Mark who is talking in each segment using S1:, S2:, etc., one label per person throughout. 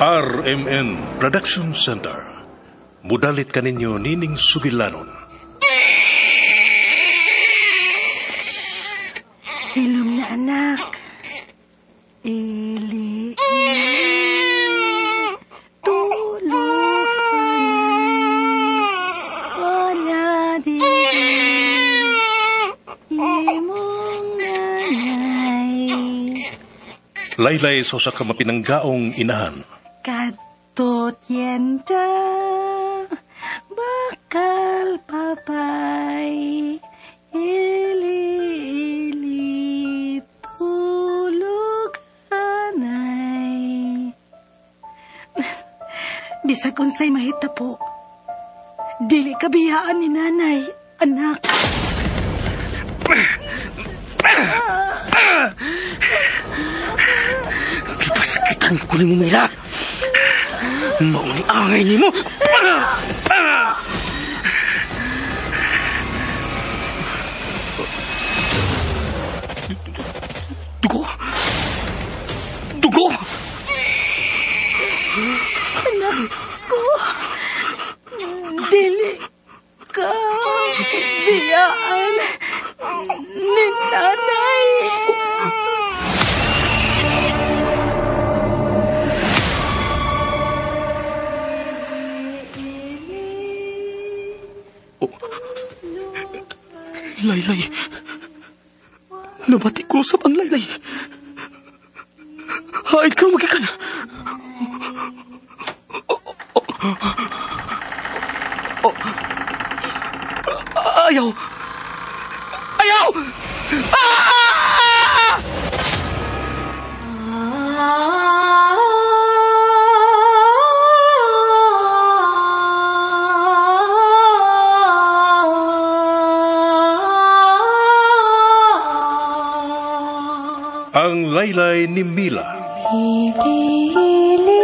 S1: RMN Production Center. Mudalit kaninyo nining sugilanon.
S2: Hilom na, anak. Ili, ili, tulog ka na. Wala di imong nanay.
S1: Laylay sa usa ka mapinanggaong inahan.
S2: Kadto tienda, bakal papay, ili, ili, tulog anay. Bisag unsay mahitabo, dili ka biyaan ni nanay, anak.
S3: Gipasakitan ko nimo, Mila. Mauni angay nimo. Dugo! Dugo!
S2: Anak ko, dili ka biyaan ni nanay.
S3: Laylay. Nabati ko sa ang laylay. Haid ka magikan. Ayaw. Ayaw! Ah!
S1: Ang laylay ni Mila.
S4: Ili,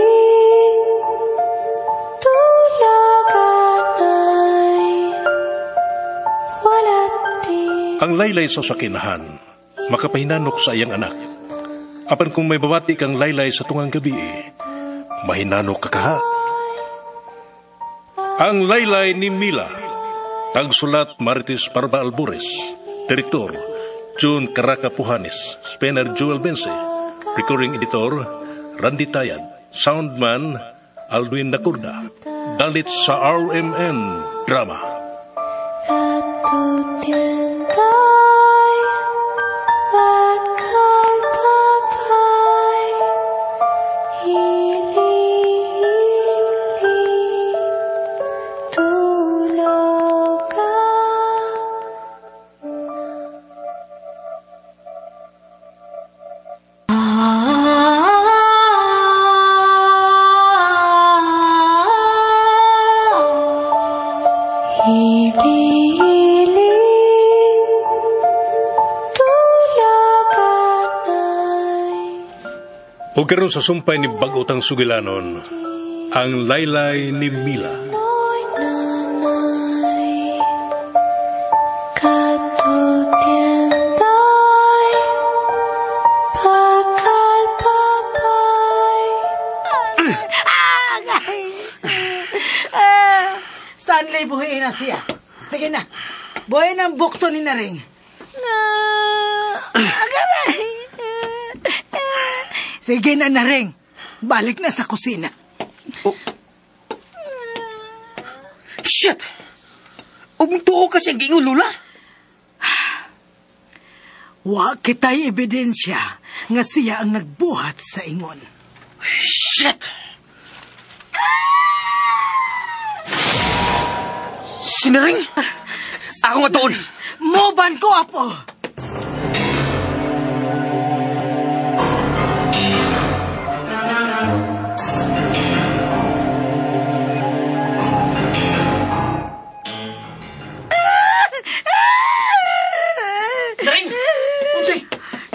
S4: tulog anay, wala di.
S1: Ang laylay sa sakinahan, makapahinanok sa iyang anak. Apan kung may babati kang laylay sa tungang gabi, mahinanok ka kaha. Ang laylay ni Mila. Tagsulat Marites Parba Albores. Direktor June Caraca Puhanes, Spencer Joel Bense, Recording Editor Randy Tayad, Soundman Alduin Nakurda. Dalit sa RMN Drama. O karon sa sumpay ni bag-otang sugilanon, ang laylay ni Mila.
S2: Stanley, buhiin na siya. Sige na, buhiin ang bukto ni Naring. Agaray! Sige na, Naring. Balik na sa kusina.
S3: Oh. Shit! Ug tuo ka siyang giingon, Lula?
S2: Wa kita'y ebidensya nga siya ang nagbuhat sa ingon.
S3: Shit! Sinaring! Ako nga doon!
S2: Muban ko, apo!
S3: Naring! Unsay?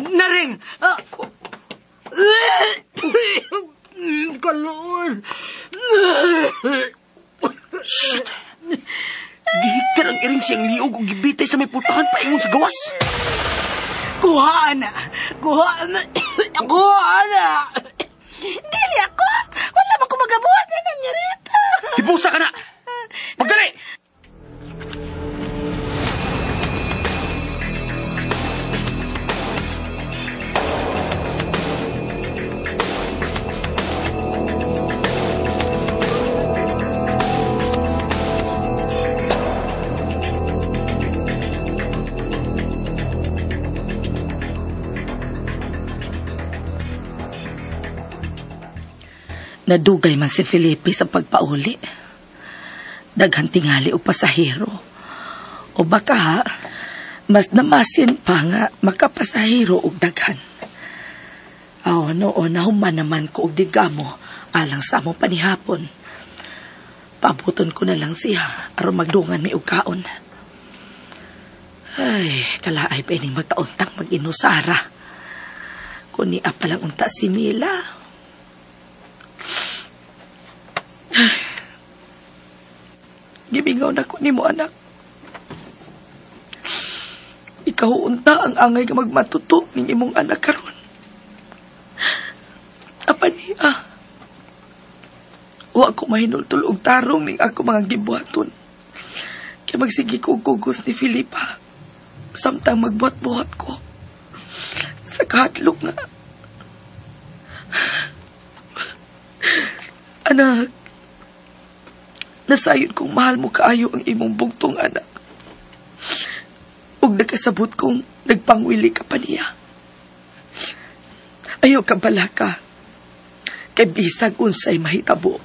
S2: Naring! Kaloon!
S3: Shit! Gihigtan ang iring siyang liog o gibitay sa may pultahan paingon sa gawas.
S2: Kuhaan na! Kuhaan na! Kuhaan na! Dili ako! Wala
S3: Hibusa ka na! Magdali!
S2: Nadugay man si Felipe sa pagpauli. Daghan tingali og pasahero. O baka mas namasin pa nga makapasahero og daghan. Aw, noon nahuman naman ko og digamo alang sa among panihapon. Paabuton ko na lang siya aron magdungan mi og kaon. Ay, kalaay pa ining magkauntang mag-inusara. Kuni pa lang unta si Mila. Gimingaw na ko nimo, anak. Ikaw unta ang angay nga magmatuto ning imong anak karon. Apan niya, wa ko mahinultul og tarong ning ako mga gibuhaton. Kay magsige ko og kugos ni Felipa samtang magbuhat-buhat ko sa kahadlok nga. Anak, nasayon kong mahal mo kaayo ang imong bugtong anak. Ug nakasabot kong nagpangwili ka pa niya. Ayaw ka balaka. Kay bisag unsay mahitabo,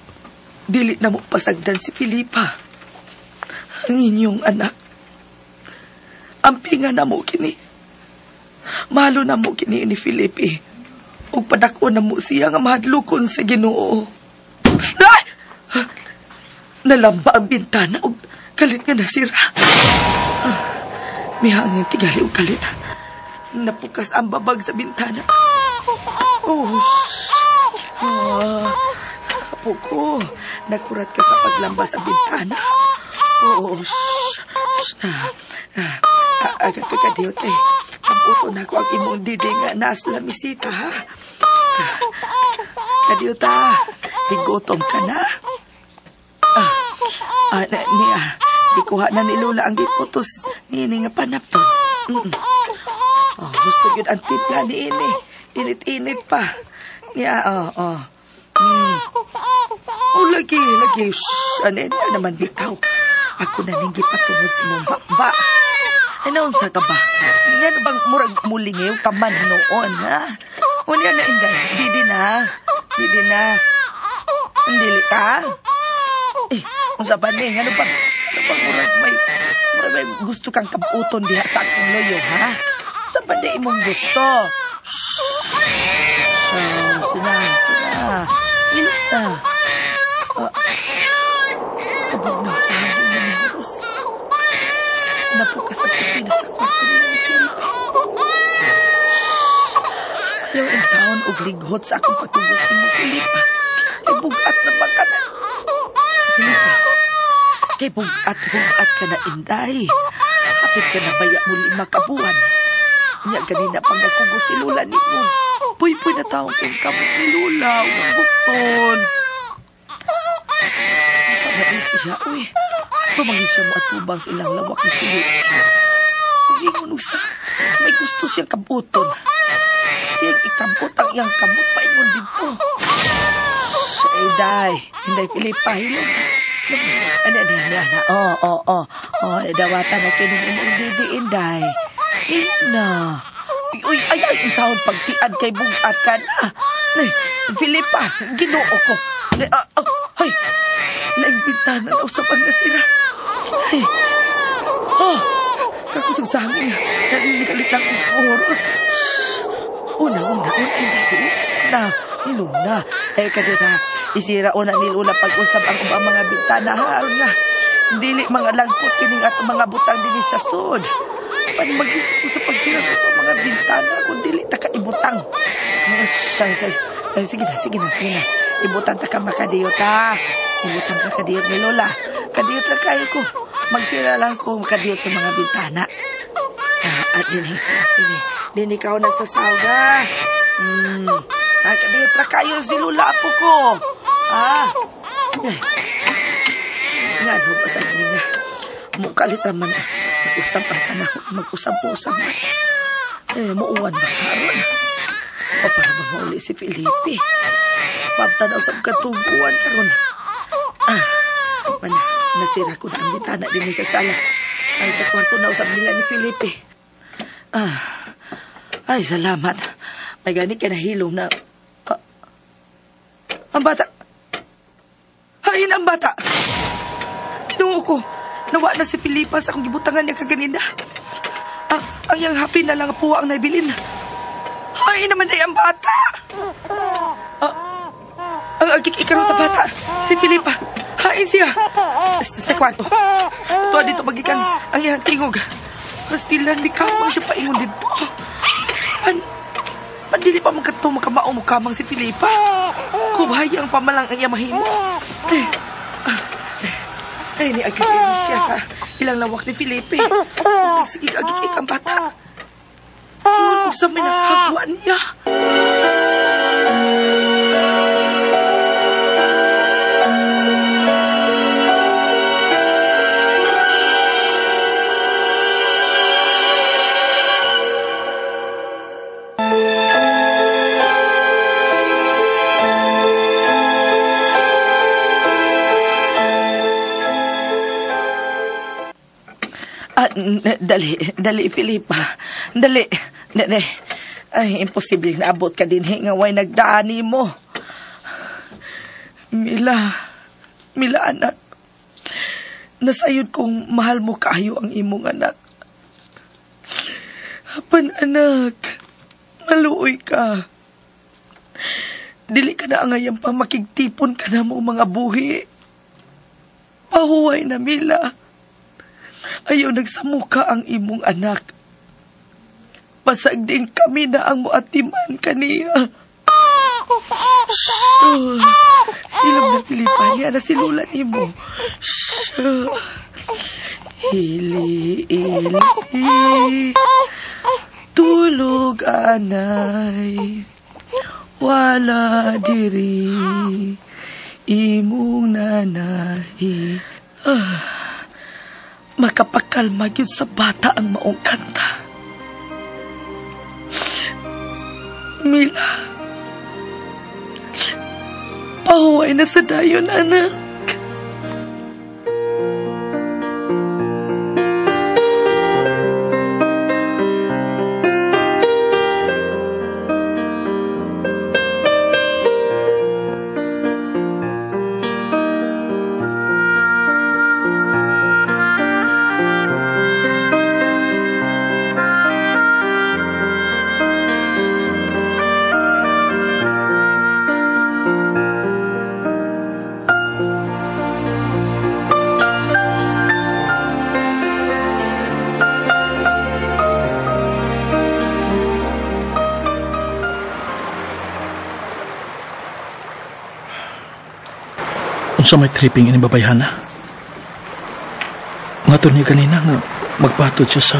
S2: dili na mo pasagdan si Felipa, ang inyong anak. Ampinga na mo kini. Mahalo na mo kini ni Felipe. Ug padako na mo siya nga mahadlokon sa Ginoo. Ay! Nalamba ang bintana og kalit nga nasira. Mihangin tigali og kalit. Napukas ang babag sa bintana. Oh, apo ko, nakurat ka sa paglamba sa bintana. Oh, agad kay. Kabuto na ko ang imong didi nga naas lamisita, ha? Kadiyota, igutom ka na. Niya, ikuha na ni Lola ang giputos niini nga panapton. Oh, gusto yun ang timpla ni ini. Init-init pa. Niya, oh. Oh, lagi. Shhh, ano na naman bitaw. Ako na ning gipatungod sa imong ba. Ano unsa ka ba? Ngano bang murag mulingew ka man noon, ha? Unya na inday, didi na. Didi na. Dili ka? Eh, unsa pa ni? Ano bang murag may gusto kang kabuton diha sa akong loyo, ha? Unsa pa ni imong gusto? Oh, sina. Ilis na. Kabog na sa hangin na ni Horus. Napukas ang putina sa kwarto nila ni Felipe. Ayaw ang taon og lighot sa akong pagtugos ni mo, Felipa. Kay bugat na ba ka na? Felipa, kay bugat ka na, inday. Hapit ka na baya mo 5 ka buwan. Nya ganina pang nagkugos si Lola ni mo. Puy-puy na taong kong kamot ni Lola. Huwag bukton. Masama din siya, uy. Pamangin siya mo at tubang sa ilang lawak ni Felipe. Ugingon sa may gusto siyang kabuton. Iyang ikabot ang iyang kabot paingon dito. Siya, inday. Inday, Felipa, hilong. Ano. Oh. Oh, dawatan na kining imong didi, inday. Ina. Uy, ay, ang taon pagtiad kay bugat ka na. Nay, Felipa, Ginoo ko. Ay, laing bintana na usap ang nasira. Ay, oh, kakusog sa hangin. Nalilikalit lang ang oras. Una, na, ilong na. Eh, kadita, isira una nilula pag-usap ang ubang mga bintana. Haron nga, dili mga langkot kining at mga butang dinhi sa sud. Pan mag-isip ko sa pagsira sa itong mga bintana kung dili ta ka ibutang. Sige na. Ibutang ta ka makadiyot, ha. Ibutang ka kadiyot ni Lola. Kadiyot lang kayo ko. Magsira lang ko makadiyot sa mga bintana. At din ikaw nagsasawga. Kadiyot ra kayo si Lola, apo ko. Nga ano ba sa nga? Mukalit naman. Mag-usap ang panahon. Mag-usap-usap man. Eh, muuwan ba karon? O para ba mauli si Felipe? Pabtanaw sa katubuan karon. Ah, man, nasira ko na ang bitana din sa sala. Ay, sa kwarto na usap nila ni Felipe. Ah, ay, salamat. May gani ka nahilom na... Ah, ang bata! Hain ang bata! Kinuo ko. Nawa na si Felipa sa akong gibutangan niya kaganina. Ang iyang happy na lang po ang naibilin. Ay, naman ay ang bata! Ang agik ikaroon sa bata, si Felipa. Hain siya! Sa kwarto. Tuwa dito magikan ang iyang tingog. Pastilan, mikamang siya paingon dito. Pandili pa magkatong makamao mo kamang si Felipa. Kubhay ang pamalang ang iyang mahimo. Ay, ni agik siya sa ilang lawak ni Felipe. Sige, agik ang bata. Ingon sa may nakahagwa niya. Dali, dali, Felipa. Dali. Dali. Ay, imposible na abot ka din. Nga way nagdaani mo. Mila. Mila, anak. Nasayod kong mahal mo kaayo ang imong anak. Apan, anak. Maluoy ka. Dili ka na angayang pa makigtipon ka na mo mga buhi. Pahuway na, Mila. Ayaw nagsamuka ang imong anak. Pasag din kami na ang muatiman kaniya. Oh, ilong na Felipa niya na si Lola nimo. Hili, hili, tulog anay, wala diri, imong nanay. Ah. Makapakalma yun sa bata ang maong kanta. Mila, pahuway na sa dayon, anak.
S5: Unsa may tripping ini babayhana? Ngadto niya kanina nga magpatod siya sa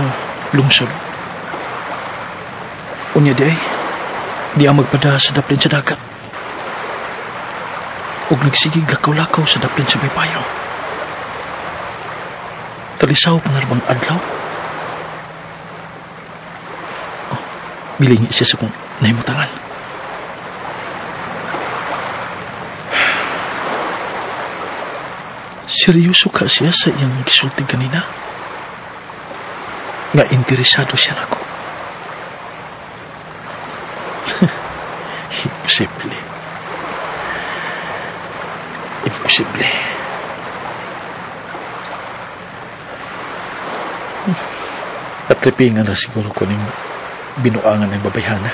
S5: lungsod. Unya di ay, di ang magpada sa daplin sa dagat. Ug nagsigig lakaw-lakaw sa daplin sa baybayon. Talisaw pa na bang adlaw? Oh, bilingi siya sa kong nahimutangan. Seryoso ka siya sa iyang gisulti kanina? Nga interesado siya nako. Imposible. Imposible. At tripingan na siguro ko ning binuangan ng babayhana.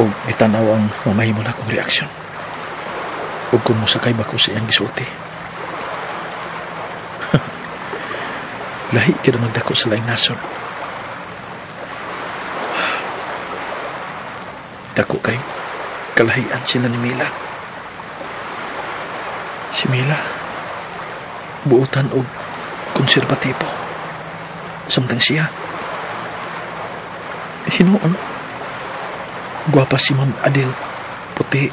S5: O gitanaw ang mamahimo na akong reaksyon. O kung musakay ba ko sa iyang gisulti. Lahi kira magdako sa laing nasod. Dako kay kalahian sila ni Mila. Si Mila, buotan og konserbatibo. Samtang siya, hinuon, gwapa si Ma'am Adel, puti,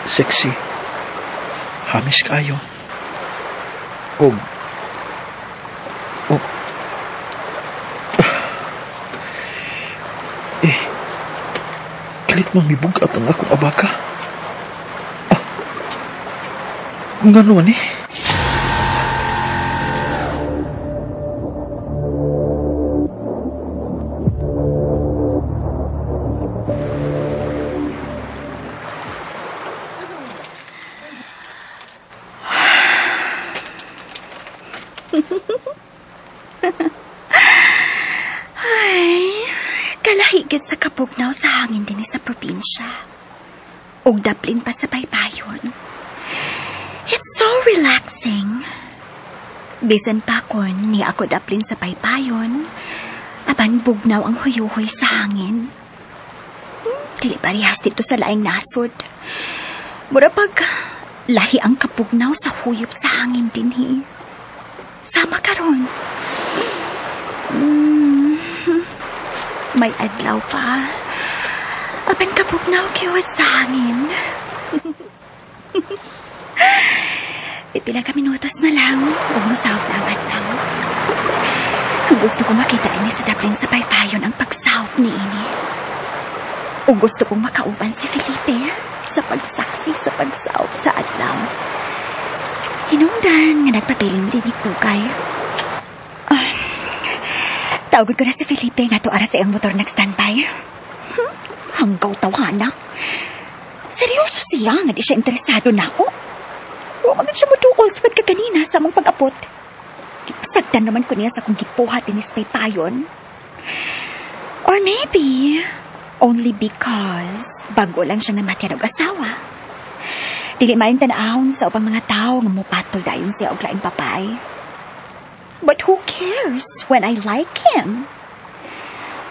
S5: sexy, hamis kayo. Og oh. Eh, kalit man mibugat ang akong abaka. Ah, ngano man eh?
S6: Ay, kalahigit sa kapugnaw sa hangin din sa probinsya. Ug daplin pa sa paypayon. It's so relaxing. Bisan pa kon ni ako daplin sa paypayon, apan bugnaw ang huyuhoy sa hangin. Dili parehas dito sa laing nasod. Mura pag lahi ang kapugnaw sa huyop sa hangin dinhi. Sama karon. May adlaw pa. Apan kapugnaw kiwat sa hangin. Pipila ka minutos na lang. Huwag mo sahop na ang adlaw. Gusto ko makita ini sa daplin sa paypayon ang pagsahop ni ini. O gusto kong makauban si Felipe sa pagsaksi sa pagsahop sa adlaw. Hinungdan nga nagpabiling din ni Kukay. Tawagod ko na si Felipe nga to ara sa iyang motor nag-standby. Hanggaw tawana. Seryoso siya nga di siya interesado na ako. Huwag magand siya muduol sa pagkaganina sa among pag-abot. Sagdan naman ko niya sa kong gipuhat inis paypayon. Or maybe, only because bago lang siya namatyan og asawa. Dili maayong tan-awon sa ubang mga tao nga mupatol dayon siya og laing papay. But who cares when I like him?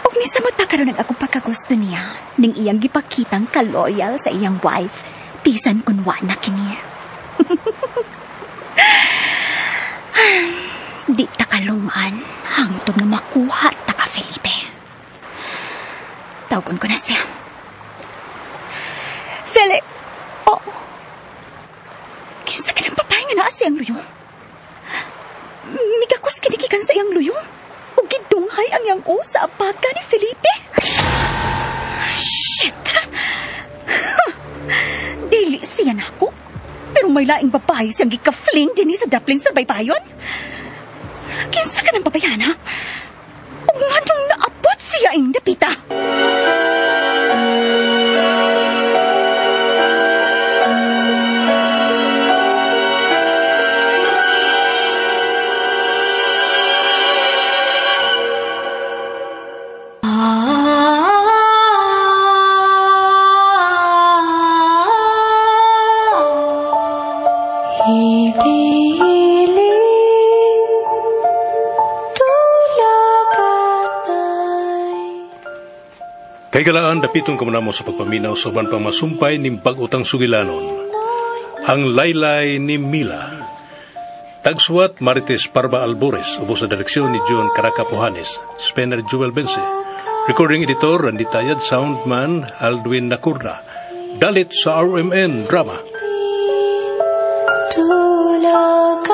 S6: Ug misamot pa karon ang akong pagkagusto niya ning iyang gipakitang kaloyal sa iyang wife, bisan kun wa na kini. Di ta kalungan hangtod nga makuha ta ka Felipe. Tawgon ko na siya. Felipe! Oh! Kinsa ka ng papay nga naa siyang luyo? Migakos kinikikan sa iyang luyo. O gidunghay ang iyang o sa abaga ni Felipe. Shit! Dili siya nako. Pero may laing babae siyang gikafling din sa dapling sa baybayon. Kinsa ka ng babayana? O nga nung naabot siya ang dapita.
S1: Kay galaan, dapiton kamunamo sa pagpaminaw sa uban pang masumpay ning bag-utang sugilanon. Ang Laylay ni Mila. Tagsuwat Marites Parba Albores, ubos sa direksyon ni John Caracapuhanes, Spencer Jewel Bense. Recording editor Randy Tayad, soundman Aldwin Nakurda. Dalit sa RMN Drama.
S4: Tulagan.